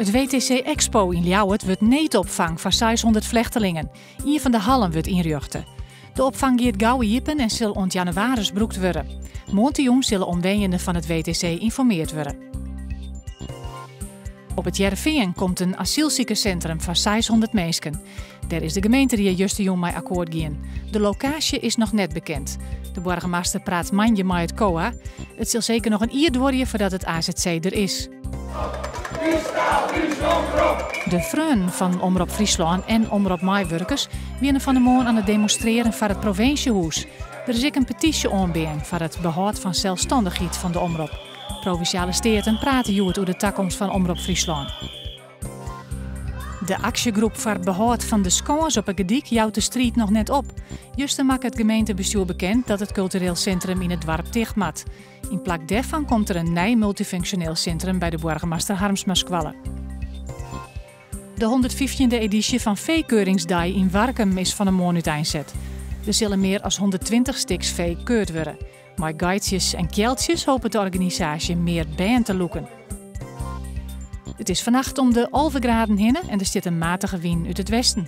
It WTC Expo yn Ljouwert wurdt needopfang foar 600 flechtelingen. Ien fan de hallen wurdt ynrjochte. De opfang giet gau iepen en sil oant jannewaris brûkt wurde. Moarntejûn sille omwenjenden fan it WTC ynformeard wurde. Op It Hearrenfean komt in asylsikerssintrum foar 600 minsken. Dêr is de gemeenterie justerjûn mei akkoart gien. De lokaasje is noch net bekend. De boargemaster praat moandei mei it COA. It sil seker noch in jier duorje foardat it azc der is. De freonen fan Omrop Fryslân en Omrop-meiwurkers wiene fan 'e moarn oan it demonstrearen foar it provinsjehûs. Der is ek in petysje oanbean foar it behâld fan selsstannichheid fan de Omrop. Provinsjale Steaten prate hjoed oer de takomst fan Omrop Fryslân. De aksjegroep foar behâld fan de Skâns op 'e Gerdyk jout de striid noch net op. Juster makke it gemeentebestjoer bekend dat it kultureel sintrum yn it doarp ticht moat. Yn plak dêrfan komt der in nij multyfunksjoneel sintrum by de Boargemaster Harmsmaskoalle. De hûndertfyftjinde edysje fan Feekeuringsdei yn Warkum is fan 'e moarn úteinset. Der sille mear as hûnderttweintich stiks fee keurd wurde. Mei geitsjes en kealtsjes hopet de organisaasje mear bern te lûken. It is fannacht om de 11 graden hinne en der stiet in matige wyn út it westen.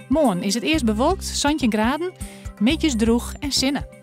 Moarn is it earst bewolkt, 17 graden, middeis drûch en sinne.